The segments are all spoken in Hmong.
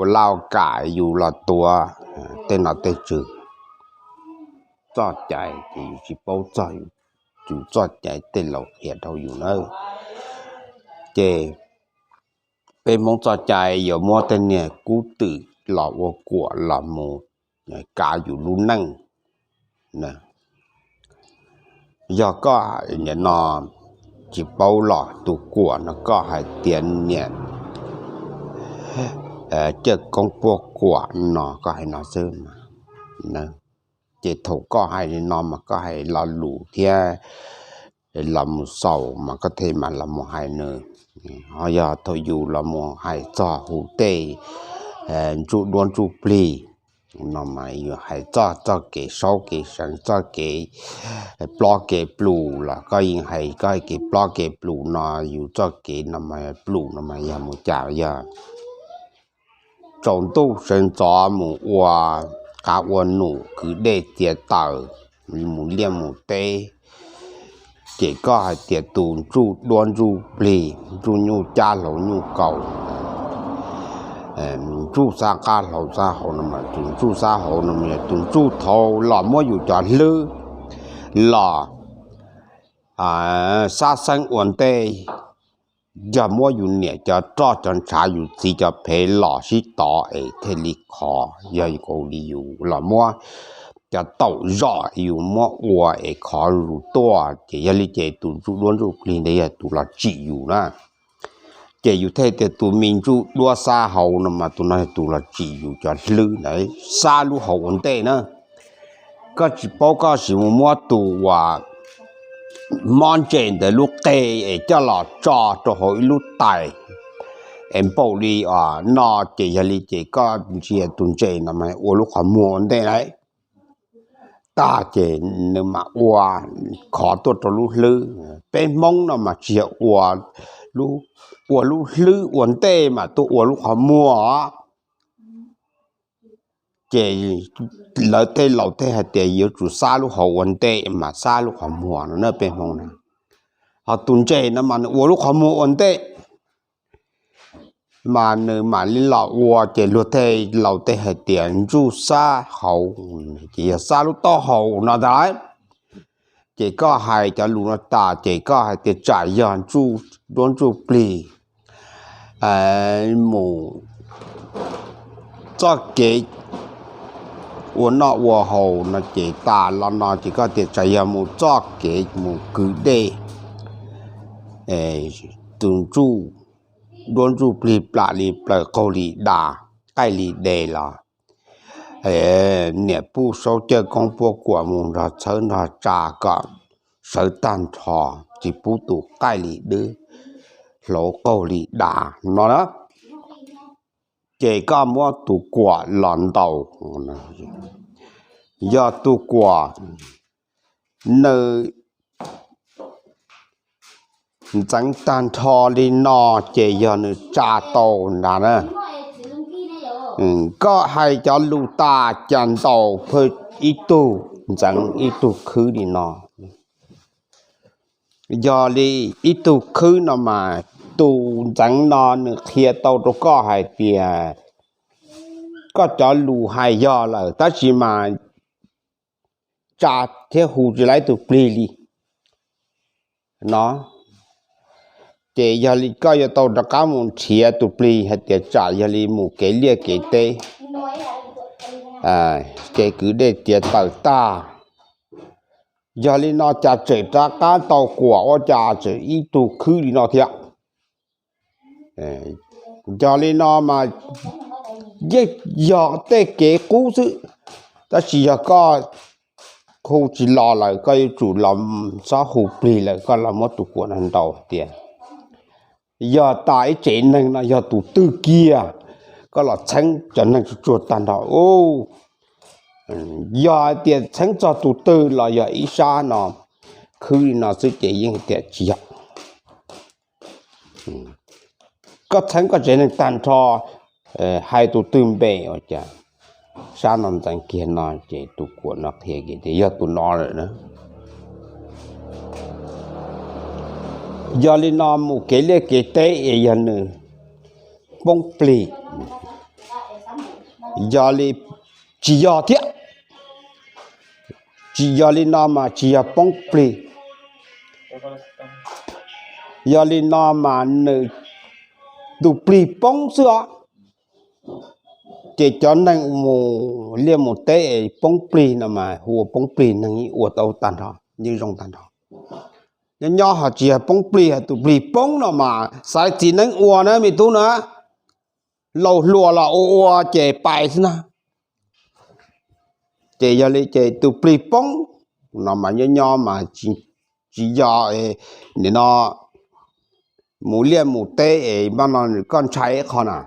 pab lauj kam yus los tuav tej nom tej tswv txoj cai ces yus tsis paub txog yus txoj cai tej laus qhia rau yus nawb. Ces peb Hmoob txoj cai yuav muab tej niag kub twm los ua kuam los mus kav yus lub neej. Yog koj nim no tsis paub los tus kuam no koj hais tias niam Cawj Koob Puab Kuam no koj hais no xwb mas. Ces thaum koj hais li no mas koj hais lo lus thiab los mus xaus mas koj thiaj mam los mus hais nws. Ho yog thaum yus los mus hais txog hu tej ntsuj duab ntsuj plig no mas yus hais txog txoj kev saub kev seev txoj kev plob kev plus los koj yeej hais koj kev plob kev plus no yus txoj kev no mas plus no mas yog mus cas yog tsaus ntuj sawv ntxov mus ua qav ua num kwv dej txiav taws mus liaj mus teb. Ces koj hais tias tus ntsuj duab ntsuj plig ntsuj nyuj cab hlau nyuj kaus ntsuj xab qab hlau xab hauv no mas tus ntsuj xab hauv no mas yog tus ntsuj thaud los muab yus cov hlwb los xab xeeb ua ntej, yog muab yus niam cov roj cov ntshav yus txiv cov phev los sib tov es thiaj li khov. Yog li yus los muab cov taum zom yus muab ua es khov zus tuaj ces yog li ces tus ntsuj duab ntsuj plig ntawd yog tus los tsim yus na. Ces yus thiaj tias tus me ntsuj duab xab hauv no mas tus no yog tus los tsim yus cov hlwb ntawd xab lub hauv ua ntej na. Koj tsis paub koj sim mus muab tus uas mob ntses ntawd lub qe es coj los tso rau hauv ib lub tais es npaum li no ces yog li ces koj ntsia tus ntses no mas ua lub qhov muag ua ntej lauj. Tag ces nws mam ua khov tuaj rau lub hlwb. Peb Hmoob no mas tsis yog ua lub hlwb ua ntej mas tuaj ua lub qhov muag. Ces lawv tej laus tej hais tias yuav tsum xab lub hauv ua ntej mas xab lub qhov muag no na peb Hmoob na. Ho tus ntses no mas nws ua lub qhov muag ua ntej mas nws mam li los ua ces luag tej laus tej hais tias ntsuj xab hauv, ces yog xab lub taub hau no ntag. Ces koj hais cov lus no tas ces koj hais tias tsam yog ntsuj duab ntsuj plig mus txoj kev ua noj ua haus no ces tas los no ces koj tias tsam yog mus txoj kev mus kwv dej, tus ntsuj duab ntsuj plig plam li plaws qaug li das qaij li des los niam pub saub cawj koob puab kuam mus nrog txhawb nrog tsa kom sawv tag nrho, tsis pub tus qaij li dwb hlauv qaug li das no na. Ces koj muab tus kuam los ntaus. Yog tus kuam nws ntxeev tag nrho li no ces yog nws tsa tau ntag na. Koj hais cov lus tas cas ntaus pheej ib tug ntxeev ib tug khwb li no. Yog li ib tug khwb no mas tus ntxeev no nws qhia tau rau koj hais tias koj cov lus hais yog lawm tab sis mas tsa thiab hu tsis tau ib tug plig li no. Ces yog li koj yuav tau rov qab mus nrhiav tus plig hais tias tsam yog li mus kev liaj kev teb, kev kwv dej txiav taws tag. Yog li no cas tseem rov qab tau kuam ua cas tseem ib tug khwb li no thiab. Yog li no mas yeej yog tej kev qub xwb, tab sis yog koj hu tsis los lawm koj yuav tsum los txhob hu plig lawm koj los muab tus kuam no ntaus tias yog tas ib tsev neeg no yog tus twg kiag, koj los txheeb cov neeg tsuag tsuag tag nrho. Yog hais tias txheeb txog tus twg los yog ib sab no khwb li no xwb ces yeej tias tsis yog. Koj txheeb koj tsev neeg tag nrho, hais tus twg npe ua cas sab no ntxeev kiag no ces tus kuam no qhia kiag tias yog tus no lawm na. Yog li no mus kev liaj kev teb es yog nws poob plig. Yog li tsis yog thiab, tsis yog li no mas tsis yog poob plig. Yog li no mas nws tus plig poob xwb os. Ces cov neeg mus liaj mus teb es poob plig no mas hu ua poob plig, neeg yeej ua tau tag nrho, yeej zoo tag nrho. Nyob nyob ho tsis yog poob plig, tus plig poob no mas xaiv txiv neeb ua na me tub na, laus hluas los ua ua ces pais xwb na. Ces yog li ces tus plig poob no mas nyob nyob mas tsis yog nim no mus liaj mus teb es npaj no koj ntshai ib qho na.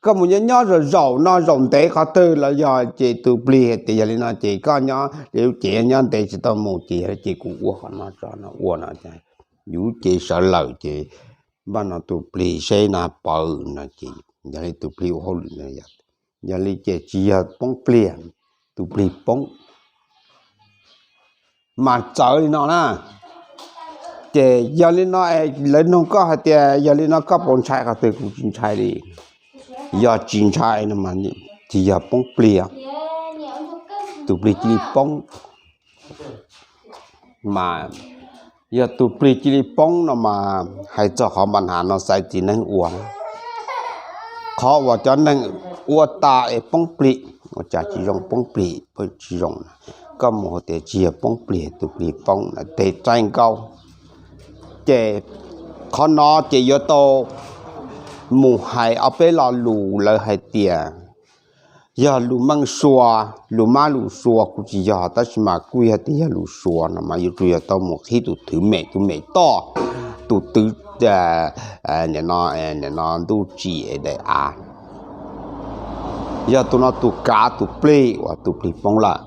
Koj mus nyob nyob zaum zaum no zaum ntev qhov twg los yog ces tus plig hais tias yog li no ces koj nyob li lub cev nyob ntev tsis tau mus ces yog li ces kuv ua qhov no tso no ua no, yus lub cev sawv lawm ces npaj no tus plig seb na pawv no ces yog li tus plig ua hauj lwm. Yog li ces tsis yog poob plig, tus plig poob mas txawv li no na. Ces yog li no lawv nug koj hais tias yog li no koj puas ntshai qhov twg, kuv tsis ntshai li. Yog tsis ntshai no mas tsis yog poob plig, tus plig cia li poob. Mas yog tus plig cia li poob no mas hais txog qhov npa nas no xaiv txiv neeb ua. Qhov uas cov neeg ua tas es poob plig, ua cas tsis zoo poob plig, tsis zoo. Koj mus hais tias tsis yog poob plig, tus plig poob na, tes txaij nkaus. Ces qhov no ces yuav tau mus hais ob peb lo lus lawv hais tias yog lus meej sua, lus mab lus sua kuj tsis yog, tab sis mas kuj yog tias yog lus sua no mas yuav tsum yog tau mus qhib tus thwv mem, tus mem toj, tus twv, nim no ntuj tsim es daim av. Yog tus no tus kav tus plig uas tus plig poob lawm.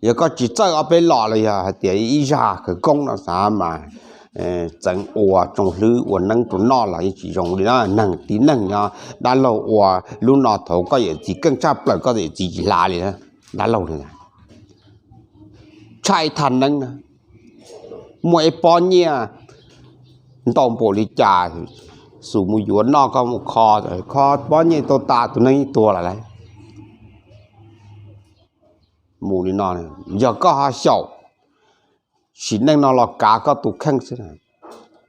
Yog koj tsis txawj ob peb los los yog hais tias ib zaj khawv koob no xav mas txeev ua tsoom hlwb ua neeb rau noj los yeej tsis zoo li na. Neeg tib neeg nyob dab laug ua lub no thaum koj yawm txiv keej tshaj plaws koj yawm txiv tsis hla li dab laug li. Tshaj ib thaj neeb na, muaj ib pob nyiaj ntau npaum li cas, xus mus yuav noj koj mus kho, kho pob nyiaj tau tas tus neeg yeej tuag lawm lauj. Mus li no, yog koj ho xyaum, sim neej no los kav koj tus kheej xwb,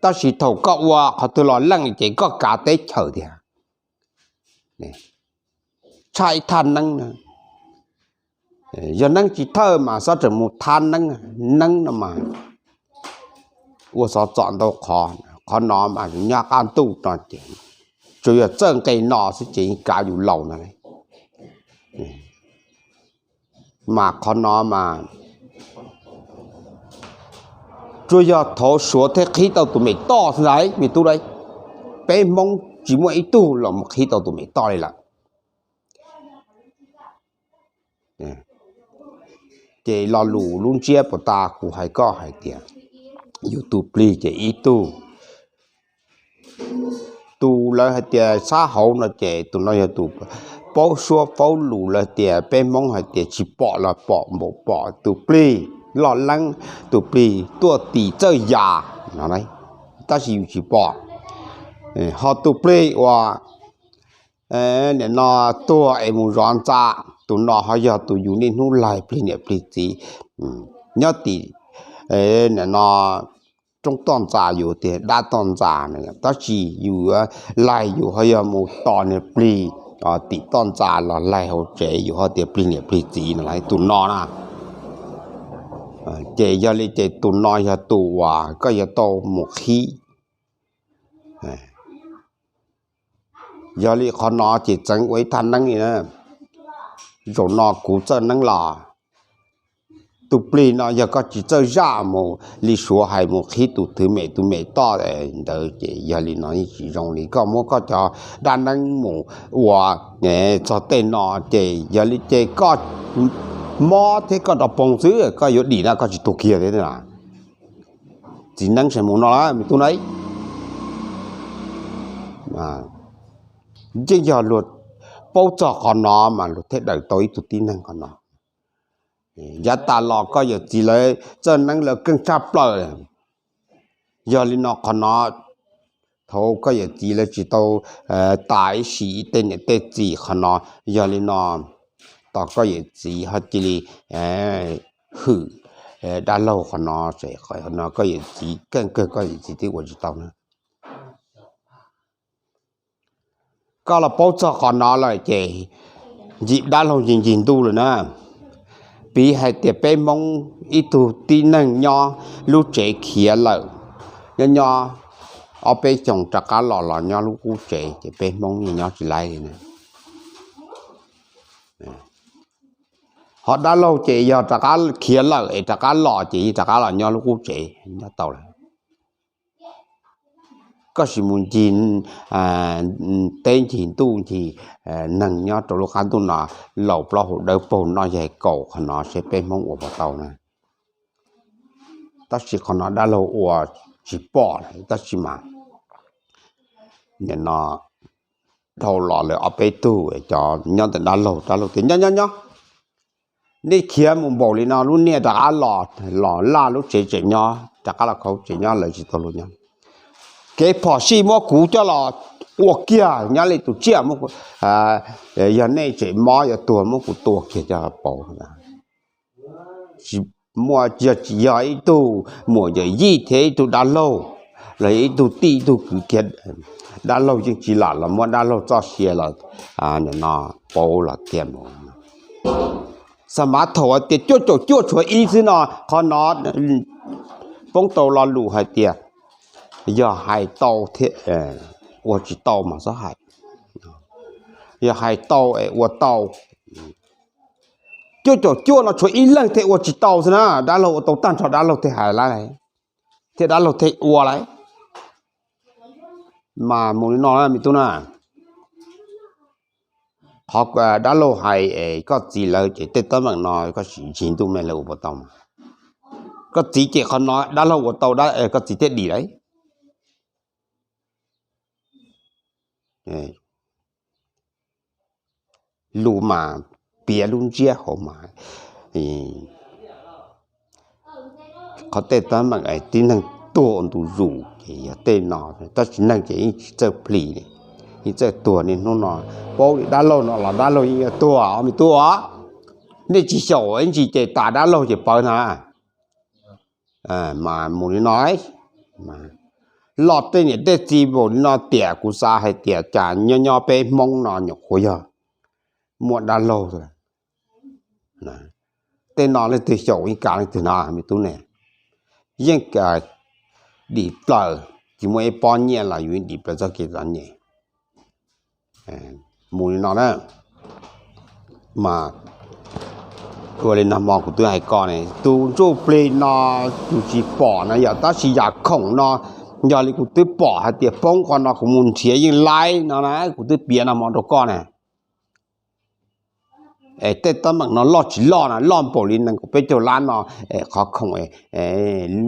tab sis thaum koj ua qhov twg los leej ces koj kav teb chaws tiag. Tshaj ib thaj neeb na, yog neeb tsis thawj mas xob tseem mus thab neeb, neeb no mas ua xov txom ntau qhov. Qhov no mas nyob qab ntuj no ces tsuas yog txawj nqe no xwb ces yeej kav yus laus ntag. Mas qhov no mas tsuas yog thauv suav thiaj qhib tau tus mem toj xwb ntag me tub lauj. Peb Hmoob tsis muaj ib tug los mus qhib tau tus mem toj li lawm. Ces lo lus lub ntsiab puas tas kuv hais koj hais tias yus tus plig ces ib tug, tus lawv hais tias sab hauv no ces tus no yog tus paub suab paub lus, lawv tias peb Hmoob hais tias tsis pom los pom npaum pom, tus plig loj leeb, tus plig tuaj tim txawj yam no, tab sis yus tsis pom. Ho tus plig uas nim no tuag es mus zov ntxa, tus no ho yog tus yus niaj hnub laig plig niam plig txiv nyob tim nim no roob toj ntxas, yus tias dab toj ntxas, tab sis yus laig yus ho yog mus tos niag plig tim toj ntxas los laig hauv tsev, yus ho tias plig niam plig txiv no, tus no na. Ces yog li ces tus no yog tus uas koj yuav tau mus qhib. Yog li qhov no ces txeev ua ib thaj neeb li na. Zaum no kuv txawj neeb los, tus plig no yog koj tsis txawj zaj mus li suav hais mus qhib tus thwv mem tus mem toj ntawd ces yog li no yeej tsis zoo li koj muab koj cov dab neeb mus ua txog tej no ces yog li ces koj mob thiab koj rov poog xwb, koj yuav dim na koj tsis tuag kiag thiab. Txiv neeb saib mus no lawm me tub na. Yeej yog luag paub txog qhov no mas luag thiaj daws tau ib tug tib neeg qhov no. Yav tas los koj yawm txiv lawv txawj neeb lawv keej tshaj plaws. Yog li no qhov no Thaum koj yawm txiv lawv tsis tau tas ib sim tej niam tej txiv qhov no, yog li no tos koj yawm txiv ho cia li hwm dab laug qhov no, qhov no koj yawm txiv keej kawg koj yawm txiv twb ua tsis tau na. Koj los paub txog qhov no lawm ces ncig dab laug ncig ncig ntuj lawm na. Piv hais tias peb Hmoob ib tug tib neeg nyob lub tsev khiav lawm, nyob nyob ob peb xyoos rov qab los los nyob lub qub tsev ces peb Hmoob yeej nyob tsis laib li na. Ho dab laug ces yog rov qab khiav lawm es rov qab los ces yeej rov qab los nyob lub qub tsev nyob tau lawm. Koj sim mus ncig teb ncig ntuj ncig neeg nyob rau lub qab ntuj no, laus plaub hau dawb paug noj yaig kaus qhov no seb peb Hmoob ua puas tau na. Tab sis qhov no dab laug ua tsis pom lawm tab sis mas nim no dhau los lawm ob peb tug cov nyob ntawm dab laug, dab laug tias nyob nyob nyob, nej khiav mus npaum li no lub niaj rov qab los los laj lub tsev tseem nyob, rov qab los khauv tsev nyob lawv tsis tau luag nyob. Kev phom sij muab kuv coj los ua kiag nyob li tus tsiaj, yog nej tseem mob yuav tuag muab kuv tua kiag coj los pauv. Tsis muaj, yog tsis yog ib tug muam yawm yij thiab ib tug dab laug los yog ib tug tij ib tug kwv kiag, dab laug yeej tsis lam los muab dab laug txoj sia los no pauv los tiag mus. Xa mav thaum tias cuaj caum cuaj tshuav ib xwb no qhov no poob tau lo lus hais tias yog hais tau thiab ua tsis tau mas txhob hais. Yog hais tau es ua tau. Cuaj caum cuaj no tshuav ib leeg thiaj ua tsis tau xwb na, dab laug ua tau tag nrho dab laug thiaj hais lawm, thiab dab laug thiaj ua lawm. Mas mus li no me tub na, qhov dab laug hais es koj txiv lawv ces tej teeb meem no koj sim ncig ntuj me lawv ua puas tau mas. Koj txiv ces qhov no dab laug ua tau, koj txiv thiaj dim lawm. Lus mas piav lub ntsiab hauv mas, qhov tej teeb meem tib neeg tuag ua ntu zus ces yog tej no, tab sis neeg ces yeej tsis txawj plis li, yeej txawj tuag niaj hnub no. Paub li dab laug no los dab laug yeej yuav tuag os me tub os. Nej tsis xyaum ib ntsis ces tas dab laug ces pawv na. Mas mus li no, loj tej niam tej txiv npaum li no tiam kuv xav hais tias cas nyob nyob peb Hmoob no nyuam qhuav yog muaj dab laug. Tej no leej twg xyaum yeej kav leej twg no me tub ne, yeej dim plaws, tsis muaj ib pob nyiaj los yus yeej dim plaws txoj kev txom nyem. Mus li no na, mas ua li nag hmo kuv twb hais koj ne, tus ntsuj plig no yus tsis pom na yom, tab sis yam khoom no yog li kuv twb pom hais tias poob qhov no kuv mus nrhiav yeej laib no na, kuv twb piav nag hmo rau koj ne. Es tej teeb meem no loj tsis loj na, loj npaum li nees nkaum peb caug lab no, es qhov khoom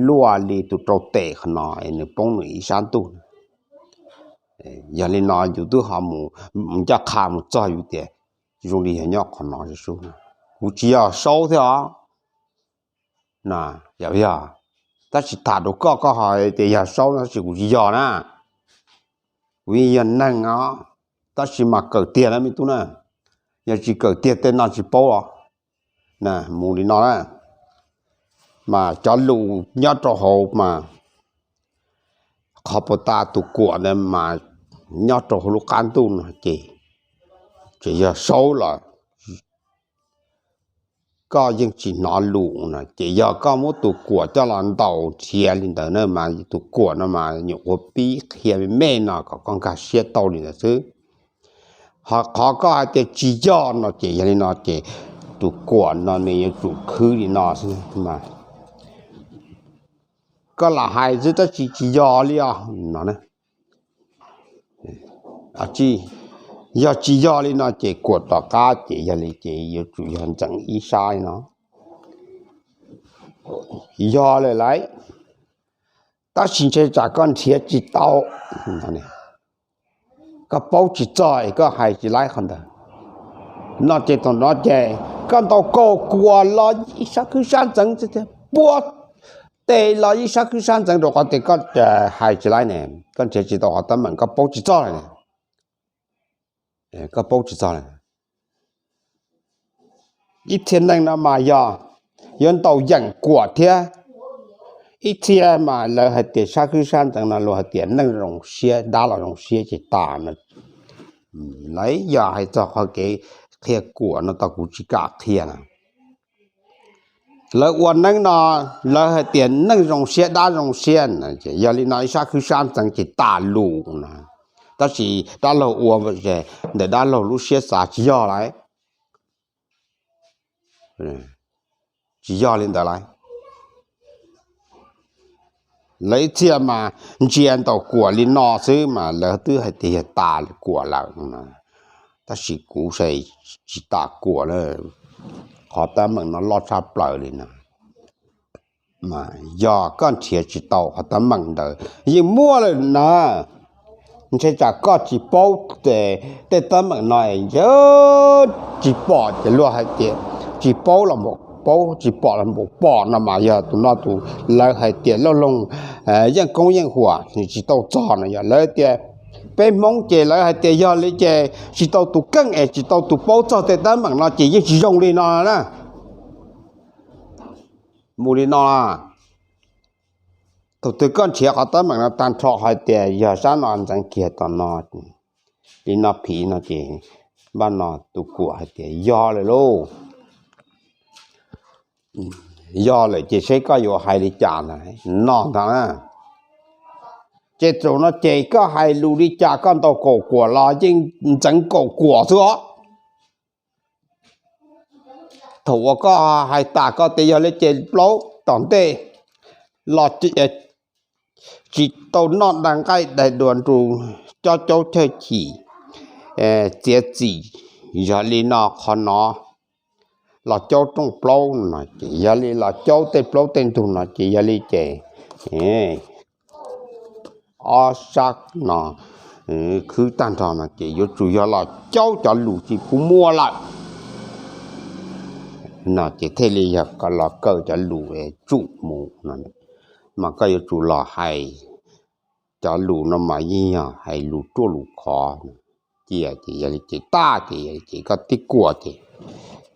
luaj li tus rau tes qhov no es nws poob nws ib sab ntuj. Yog li no yus twb ho mus ncaj qha mus txog yus tias zoo li yog nyob qhov no sub, kuv tsis yog saub thiab os. Yog, tab sis tham rau koj, koj ho tias yog saub no tab sis kuv tsis yog na. Kuv yeej yog neeg os, tab sis mas kawm tiag na me tub na, yog tsis kawm tiag tej no tsis paub os. Mus li no na, mas cov lus nyob rau hauv mas qhov puas tas tus kuam ntawd mas nyob rau hauv lub qab ntuj no ces tseem yog saub los koj yeej tsis hnov lus no ces yog koj muab tus kuam coj los ntaus nrhiav li ntawd na mas tus kuam no mas nyuam qhuav pib qhia me me no kom koj nkag siab tau li ntawd xwb. Ho qhov koj hais tias tsis yog no ces yog li no ces tus kuam no nws yuav tsum khwb li no xwb mas koj lam hais xwb tab sis tsis yog li os no. Yog tsis yog li no ces kuam tom qab ces yog li ces yuav tsum yog ntxeev ib sab li no. Yog lawm lauj, tab sis ntshe tsam koj nrhiav tsis tau, koj paub tsis txog es koj hais tsis laib qhov ntawd. No ces thaum no ces koj ntaus kaus kuam los ib sab khwb sab ntxeev tiag tiag, puag tes los ib sab khwb sab ntxeev rau qhov tias koj hais tsis laib ne, koj nrhiav tsis tau qhov teeb meem, koj paub tsis txog li, koj paub tsis txog li. Ib txhia neeg no mas yog yuav ntaus yeem kuam thiab. Ib txhia mas lawv hais tias sab khwb sab ntxeev no luag hais tias neeg zoo siab dab los zoo siab ces tas no. Lawv yog hais txog qhov kev qhia kuam no tau kuv tsis kam qhia na. Lawv ua neeb no, lawv hais tias neeg zoo siab dab zoo siab, yog li no ib sab khwb sab ntxeev ces tas lus no. Tab sis dab laug ua ntawm dab laug lub siab xav tsis yog lawm, tsis yog li ntawd lawm. Lawv ib txhia mas ntsia ntaus kuam li no xwb mas lawv twb hais tias yog tas kuam lawm no. Tab sis kuv saib tsis tas kuam, qhov teeb meem no loj tshaj plaws li no. Yog koj nrhiav tsis tau qhov teeb meem ntawd yeej muaj lawm na. Ntshe tsam koj tsis paub tej teeb meem no, tsis pom ces luag hais tias tsis paub los paub, tsis pom los pom no mas yog tus no tus lawv hais tias loj loog yeej koob yeej huam tsis tau txog no. Yog lawv tias peb Hmoob ces lawv hais tias yog li ces tsis tau tus keej es tsis tau tus paub txog tej teeb meem no ces yeej tsis zoo li no na. Mus li no, thaum twg koj nrhiav qhov teeb meem no tag nrho hais tias yog sab no ntxeev kiag tom no, li no phiv no ces npaj no tus kuam hais tias yog lawm lauj. Yog lawm ces seb koj yuav hais li cas no ntag na. Ces txaus no ces koj hais lus li cas koj ntaus kaum kuam los yeej ntxeev kaum kuam xwb os. Thaum uas koj hais tas koj tias yog li ces plaub tom ntej los tsis tau noj dag nqaij daig dua nrus cob caub chawj chim txiav txim, yog li no qhov no los caub rooj plaub no ces yog li los caub tej plaub tej ntug no ces yog li ces ob sab no khwb tag nrho no ces yuav tsum yog los caub cov lus tsis pub muaj lawm no ces thiaj li yog los kaw cov lus tsum mus no. Mas koj yuav tsum los hais cov lus no mas yeej yog hais lus ruaj lus khov cia ces yog li ces tag ces yog li ces koj tib kuam ces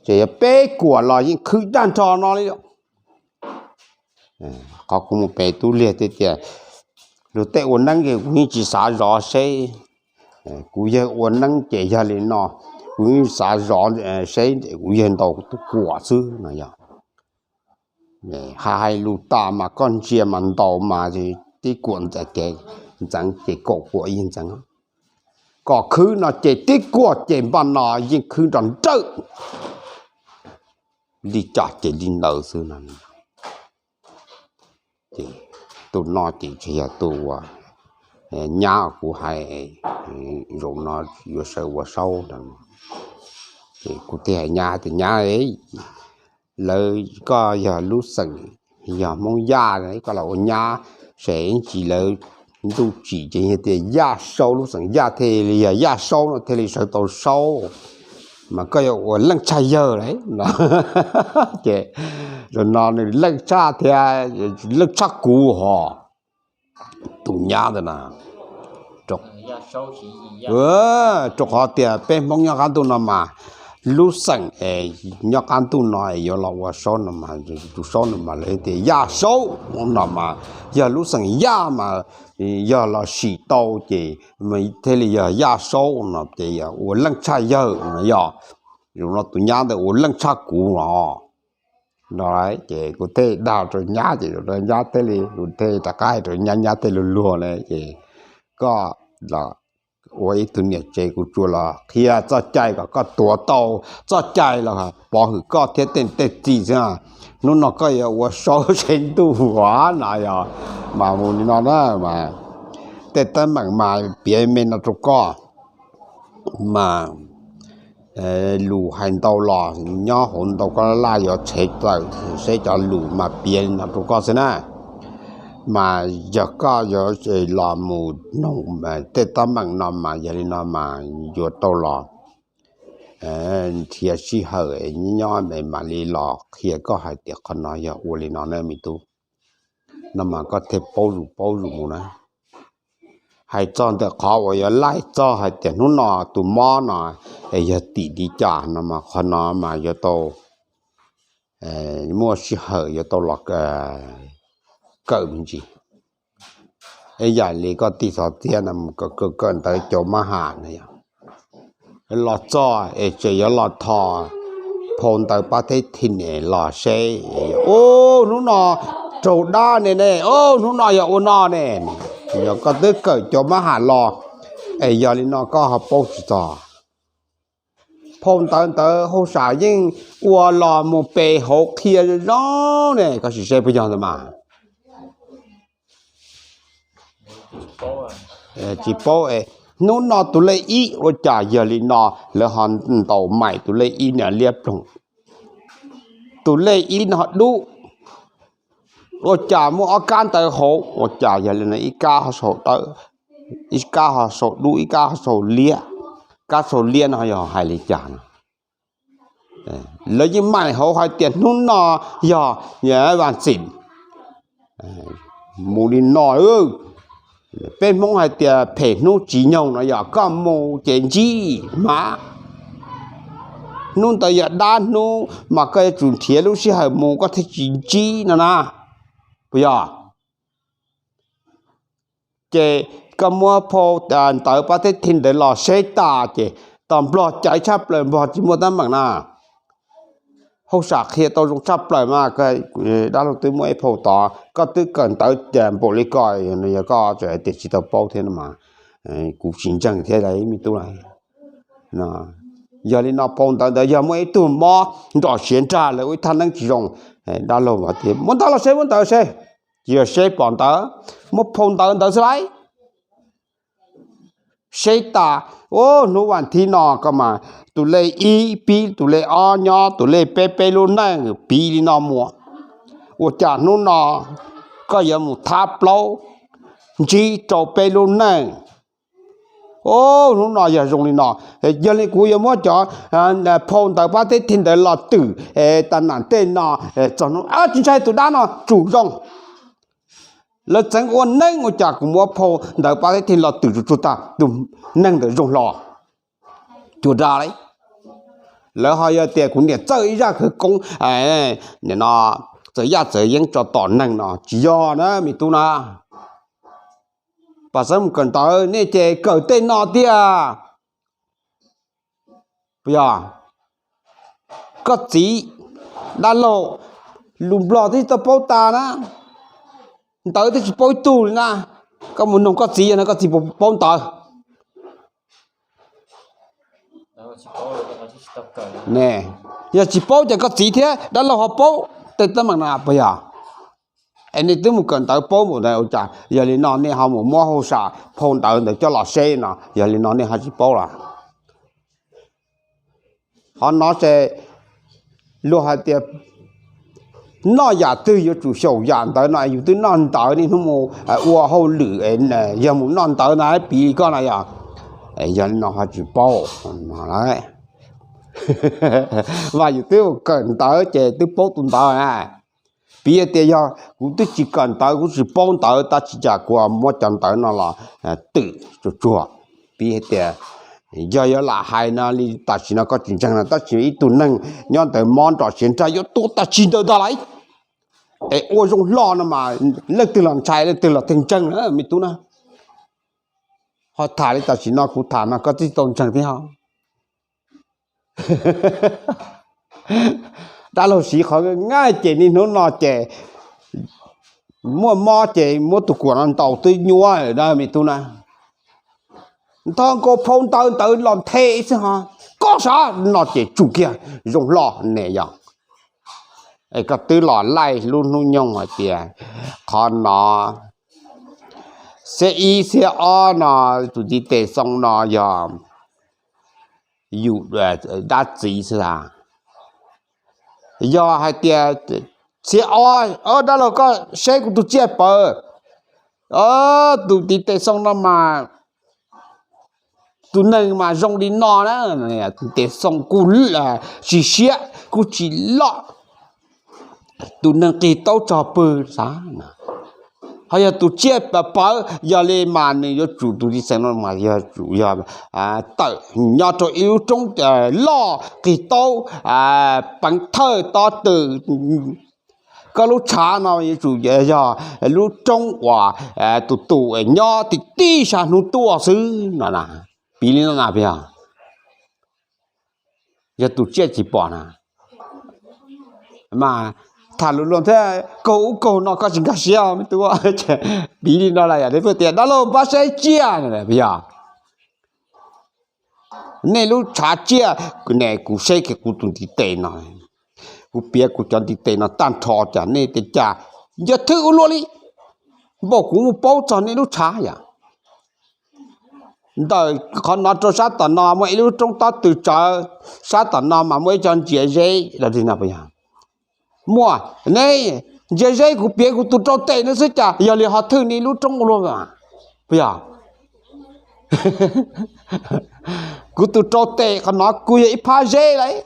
tseem yog peb kuam los yeej khwb tag nrho no li. Qhov kuv mus pem tub liag tias luag tej ua neeb kuv yeej tsis xav zov seb, kuv yawg ua neeb ces yog li no, kuv yeej xav zov seb kuv yawg ntaus tus kuam xwb no yog. Hais hais lus tas mas koj ntsia mas ntaus mas tib kuam ntxeev ces kaum kuam yeej ntxeev. Kom khwb no ces tib kuam ces npaj no yeej khwb nrov nrawm li cas ces li ntawd xwb no. Ces tus no ces tsis yog tus uas nyab kuv hais, zaum no yuav sawv ua saub ntawd. Ces kuv thiaj hais nyab tias nyab, lawv koj yog lub xeem yog Hmoob Yaj, koj los ua nyab, ces ib ntsis lawv ntuj tsim ces yog tias Yaj Saub, lub xeem Yaj thiaj li yog Yaj Saub no thiaj li sawv tau saub. Mas koj yuav ua leej tshaj yawg lawm no. Ces zaum no nws leej tshaj thiab leej tshaj kuv hos. Tus nyab ntawd na, rau qhov tias peb Hmoob nyob qab ntuj no mas lub xeem nyob qab ntuj no yuav los ua saub no mas, tus saub no mas lawv tias Yaj Saub no mas yog lub xeem Yaj mas yog los sim tau ces thiaj li yog Yaj Saub no ces yog ua leej tshaj yawg no yog. Zaum no tus nyab ntawd ua leej tshaj kuv no. No ces kuv thiaj dag rau nyab ces zaum no nyab thiaj li, kuv thiaj rov qab hais rau nyab, nyab thiaj li luag na ces koj los ua ib tug niam tsev kuv tsuas los qhia txoj cai kom koj tuav tau txoj cai los pov hwm koj thiab tej txiv xwb. Hnub no koj yuav ua saub saib ntuj as no yog. Mas mus li no na, mas tej teeb meem mas piav me no rau koj, mas lus hais ntau los nyob hauv ntau koj laj yuav tshev tawm seb cov lus mas piav li no rau koj xwb na. Mas yog koj yuav los mus noog tej teeb meem no mas yog li no mas yuav tau los nrhiav sij hawm nyob mam li los qhia koj hais tias qhov no yog ua li no na me tub. no mas koj thiaj paub zus paub zus mus na. Hais txog ntawm qhov uas yuav laij txog hais tias hnub no tus mob no es yog tim li cas no mas qhov no mas yuav tau muaj sij hawm yuav tau los kawm me ntsis. Ib yam li koj tij Xov Txiab no mus kawm kawm ntawv cov mab ham no yog los txog es tseem yuav los thov phau ntawv pab theb thi ne los seb, ub, hnub no raug dab ne ne, ub, hnub no yog ua no ne. Yog koj twb kawm cov mab ham los es yog li no koj ho paub tsis txog. Phau ntawv ntawd hauj sam yeej ua los mus pem hauv qhia zoo ne, koj sim seb puas yog ntawd mas. Tsis paub, hnub no tus lej ib ua cas yog li no, lawv ho ntaus maim tus lej ib niag liab ploog. Tus lej ib no dub, ua cas muaj ob kab ntawv hauv, ua cas yog li no ib kab ho saum dawb, ib kab ho saum dub, ib kab ho saum liab. Kab saum liab no yog hais li cas no? Lawv yeej maim hauv hais tias hnub no yog vas xim mus li no. Peb Hmoob hais tias phem hnub tsis nyoog no yog koj mus ces ntsib hma. Hnub ntawd yog dab hnub mas koj yuav tsum nrhiav lub sij hawm mus koj thiaj tsis ntsib no na, puas yog? Ces koj muab phau ntawv pab theb thi ntawd los seb tas ces tos Nplog caiv tshaj plaws, Nplog tsis muaj teeb meem na. Hauj sam qhia tau zoo tshaj plaws mas, dab laug twb muaj ib phau tod, koj twb kawm ntawv npaum li ko, yog koj tseem tias tsis tau paub thiab no mas kuv tsis ntseeg thiab ib me tub na. Yog li no phau ntawv ntawd yog muaj ib tug mob nrom siav nrag lawv ua ib thaj neeb tsis zoo, dab laug tias muab ntawv los seb, muab ntawv seb, tsis yog seb pom ntawv, muab phau ntawv ntawd xwb lauj. Seb tas, ub, hnub vas thib no koj mas tus lej ib pib, tus lej ob nyob, tus lej peb peb lub neej piv li no mus. Ua cas hnub no koj yuav mus thab plaub ntsib rau peb lub neej? Ub, hnub no yog zoo li no, yog li kuv yuav muab cov phau ntawv pab theb thi ntawd los twm tas nam tej no txog hnub, tsis ntshai, tus dab no tsum zoo. Lawv txeev ua neeb ua cas kuv muab phau ntawv pab theb thi los twm tsuag tsuag tas tus neeg ntawd zoo hlo. Cuag dag li. Lawv ho yog tias kuv niam txawj ib zaj khawv koob, nim no txawv yaj txawv yeeb tso tom neeg no, tsis yog na me tub na. Pab xeeb mus kawm ntawv nej ces kawm tej no tiag. Puas yog? Koj txiv, dab laug, lus Nplog twb tsis tau paub tas na, ntawv twb tsis paub ib tug li na. Koj mus noog koj txiv, yog no koj txiv puas paub ntawv? Ne, yog tsis paub ces koj txiv thiab dab laug ho paub tej teeb meem no puas yog? Es nej twb mus kawm ntawv paub npaum ntawd ua cas yog li no nej ho mus muab hauj sam phau ntawv ntawd coj los seb no, yog li no nej ho tsis paub los? Qhov no ces luag hais tias noj yam twg yuav tsum xyaum yam ntawd no, yus twb noj ntawv niaj hnub mus ua hauj lwm, yog mus noj ntawv ntag piv li koj no yog. Yog li no ho tsis paub. Mas yus twb mus kawm ntawv ces twb paub tus ntawv na. Piv hais tias yog kuv twb tsis kawm ntawv, kuv tsis paub ntawv, tab sis cas kuv muab cov ntawv no los twm tsuag tsuag. Piv hais tias yog yuav lam hais no li tam sim no koj tsis ntseeg no, tab sis ib tug neeg nyob ntawd mob nrom siav nrag yuav tuag tag tsis ntawd ntag lauj. Es ua zoo hlo no mas leej twg los ntshai, leej twg los thiaj ntseeg na me tub na. Ho tham li tam sim no kuv tham no koj twb tsis tau ntseeg thiab ho. Dab laug siv qhov nqaij ces niaj hnub no ces muaj mob ces muab tus kuam no ntaus twb nyuaj lawm na me tub na. Nthos nkaus phau ntawv ntawd los nthe xwb ho, koj sav no ces tsum kiag zoo hlo ne yog. Es koj twb los laij lub hnub nyoog hais tias qhov no, xiab ib xiab ob no, tus txiv Tes Xoo no yog yus dab txiv xwb a. Yog hais tias xiab ob, dab laug koj saib kuv tus tsiaj pawv, tus txiv Tes Xoo no mas tus neeg mas zoo li no na, Tes Xoo kuj tsis siab kuj tsis loj, tus neeg qig taub tsog pw xav. Ho yog tus tsiaj pawv, yog li mas nws yuav tsum tus txiv xeem no mas yuav tsum yog tawm nyob rau ib lub roob loj qig taub, peev thawj tob twm. Koj lub tshav no yuav tsum yog lub roob uas tus tus nyob tib tib sab hnub tuaj xwb no na. Piv li no na, yog tus tsiaj tsis pom na, mas tham lus luag thiab kaug ub kaug no koj tsis nkag siab me tub. Piv li no los yog tias dab laug pab saib tsiaj, yog nej lub tshav tsiaj ne, kuv saib kiag kuv tus ntiv tes no, kuv piav kuv cov ntiv tes no tag nrho cas nej tias cas yog thwj ua luaj li, npaum kuv mus paub txog nej lub tshav yom. Ntawm qhov no rau sab tom no muaj ib lub roob tob twm tsawv, sab tom no mas muaj ib co ntsia zeb los li no puas yog? Muaj ne, ntsia zeb kuv piav kuv tus rau tes no xwb cas yog li ho thwj nej lub roob ua luaj puas yog? Kuv tus rau tes qhov no kuj yog ib phab zeb lawm,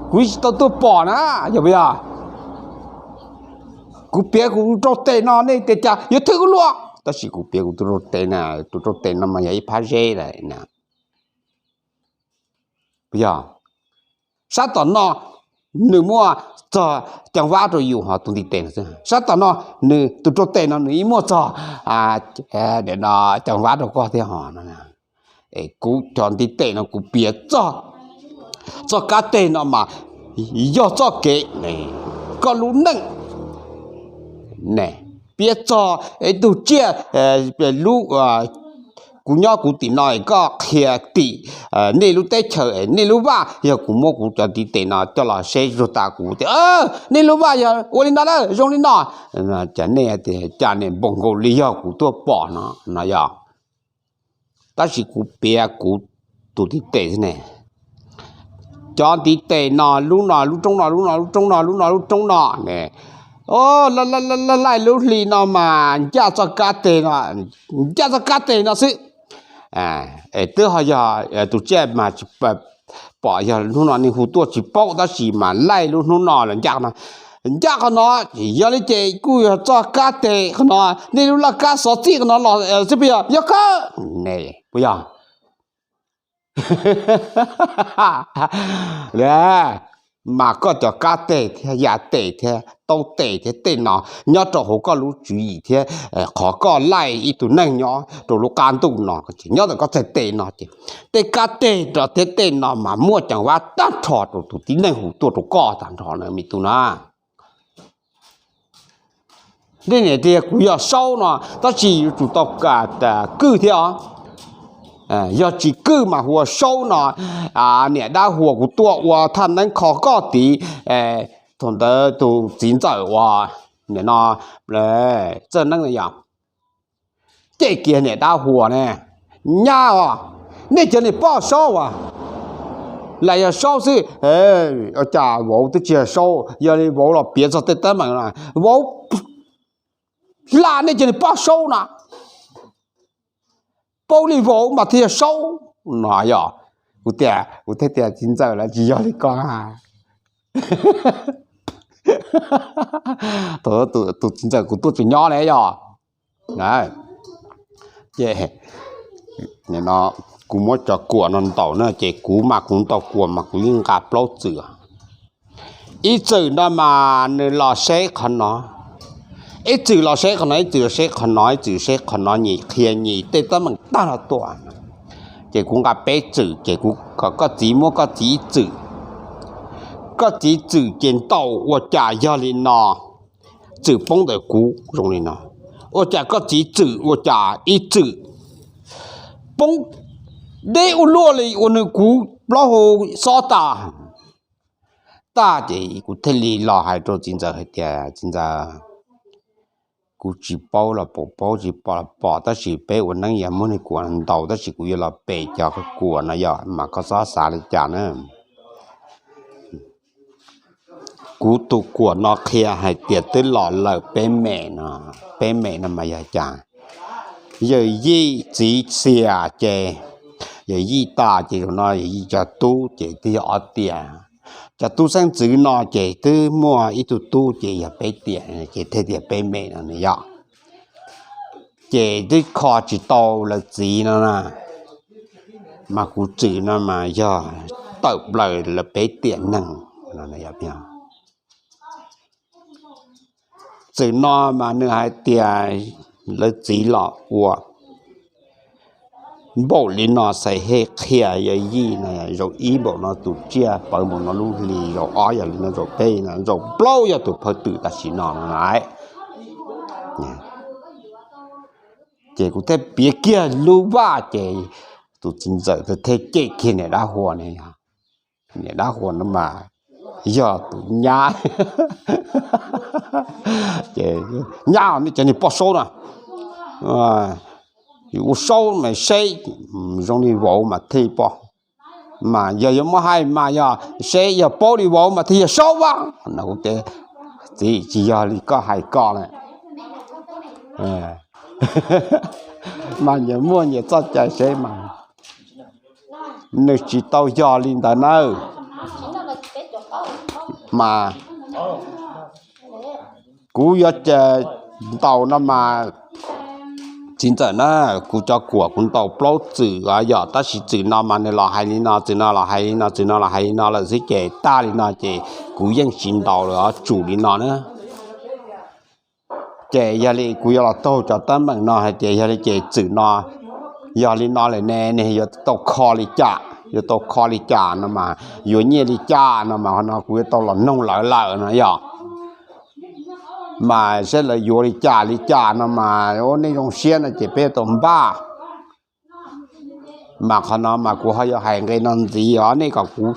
kuv tsis tau tuaj pom na, yog puas yog? Kuv piav kuv tus rau tes no nej tias cas yog thwj ua luaj, tab sis kuv piav kuv tus rau tes na, tus rau tes no mas yog ib phab zeb lawm na. Yog, sab tom no nws muaj txog ceev vab rau yus ho tus ntiv tes no xwb, sab tom no nws tus rau tes no nws yeej muaj txog ceev vab rau koj thiab ho no. Es kuv cov ntiv tes no kuv piav txog txoj kab teg no mas yog txoj kev koj lub neej. Piav txog ib tug tsiaj, lub, kuv nyob kuv tim no koj qhia tim nej lub teb chaws, nej lub vaj, yog kuv muab kuv cov ntiv tes no coj los seb zug tas kuv tias nej lub vaj yog ua li no na, zoo li no, cas nej tias cas nej npaum nkaus li yog kuv tuaj pom no no yog. Tab sis kuv piav kuv tus ntiv tes xwb ne. Cov ntiv tes no lub no lub roob no lub no lub roob no lub no lub roob no ne, laij lub hli no mas ncaj txoj kab teg no, ncaj txoj kab teg no xwb. Es twb ho yog tus tsiaj mas tsis pom, yog hnub no nej hu tuaj tsis paub tab sis mas laij lub hnub no los ncaj no, ncaj qhov no. Yog li ces kuj yog txoj kab teg qhov no, nej lub laj kab xov txij qhov no los xwb puas yog? Yog kawg ne, puas yog? Mas koj cov kab teg thiab yam tes thiab taub tes thiab tej no nyob rau hauv koj lub tswv yim thiab qhov koj laij ib tug neeg nyob rau lub qab ntuj no, nyob ntawm koj txhais tes no ces tej kab teg rau thiab tej no mas muaj ceev vab tag nrho rau tus tib neeg hu tuaj rau koj tag nrho na me tub na. Nej niam tias kuv yog Saub no tab sis yuav tsum tau kwj thiab os. Yog tsis kwj mas hu ua Saub no, niam dab huas kuv tuaj ua thaj neeb kho koj tid. Thaum ntawd tus txiv ntxawm uas nim no Txawj Neeb yog, ces kiag niam dab huas ne, nyab os, nej cov niam poj Saub as, lam yog Saub xwb. Ua cas vauv twb tsis yog Saub, yog li vauv los piav txog tej teeb meem no, vauv hla nej cov niam poj Saub no, paub li vauv mas thiaj yog Saub no yog. Kuv tias, kuv thiaj tias txiv ntxawm lawv tsis yog li ko. Tus txiv ntxawm kuv tuaj tseem nyob ne yog. Ces kuv muab cov kuam no ntaus na ces kuv mas kuv ntaus kuam mas kuv yeej nqa plaub txwm. Ib txwm no mas nws los seb qhov no, ib txwm los seb qhov no, ib txwm los seb qhov no, ib txwm seb qhov no, nyim qhia nyim tej teeb meem tag los tuaj. Ces kuv nqa peb txwm ces kuv kom koj txiv muab koj txiv ib txwm. Koj txiv txwm ces ntaus ua cas yog li no, txwm poob ntawm kuv zoo li no. Ua cas koj txiv txwm ua cas ib txwm poob deb ua luaj li ua nws kuv plaub hau xob tas. Tag ces kuv thiaj li los hais rau txiv ntxawm hais tias txiv ntxawm, kuv tsis paub los pom, paub tsis pom los pom, tab sis peb ua neeb yog muab niag kuam ntaus, tab sis kuv yuav los pem cov kuam no yog mas koj txhob xav li cas na. Kuv tus kuam no qhia hais tias twb los lawm peb me no, peb me no mas yog cas, yawm yij txiv xias ces, yawm yij tas ces zaum no yawm yij cov tub ces twb yog ob tiag. Cov tub xeeb ntxwv no ces twb muaj ib tug tub ces yog peb tiam, ces thiaj tias peb me no yog, ces twb kho tsis tau lawv txiv no na, mas kuv Txwm no mas yog tawm plaws lawv peb tiam neeg. Txwm no mas nws hais tias lawv txiv los ua npaum li no xaiv hej qhia yog yij no, zaum ib npaum no tus tsiaj pawv npaum no lub hli, zaum ob yog li no, zaum peb no, zaum plaub yog tus phawj twm tam sim no no. Ces kuv thiaj piav kiag lub vaj ces tus txiv ntxawm thiaj cem kiag niam dab huas no, niam dab huas no mas yog tus nyab. Ces nyab, nej cov niag poj saub no, ua saub mas seb zoo li vauv mas thiaj poj, mas yog yuav muab hais mas yog seb yog paub li vauv mas thiaj yog saub a no. Kuv tias txiv, tsis yog li koj hais ko na, mas nyias muaj nyias txoj cai seb mas nws tsis tau yog li ntawd nawb. Mas kuv yuav ntaus no mas, txiv ntxawm na, kuv cov kuam kuv ntaus plaub Txwm os yog, tab sis Txwm no mas nws los hais li no, Txwm no los hais li no, Txwm no los hais li no lawm xwb ces tag li no ces kuv yeej tsis ntaus lawm os, tsum li no na. Ces yog li kuv yuav los taug cov teeb meem no hais tias yog li ces Txwm no yog li no lawm ne, nws yuav tau kho li cas, yuav tau kho li cas no mas, yuav nyiaj li cas no mas, qhov no kuv yuav tau los noog lawv lawm no yog. Mas saib lawv yuav li cas li cas no mas, ua nej zoo siab no ces peb yuav tau npaj. Mas qhov no mas kuv ho yuav hais nqe no ntxiv os, nej kom kuv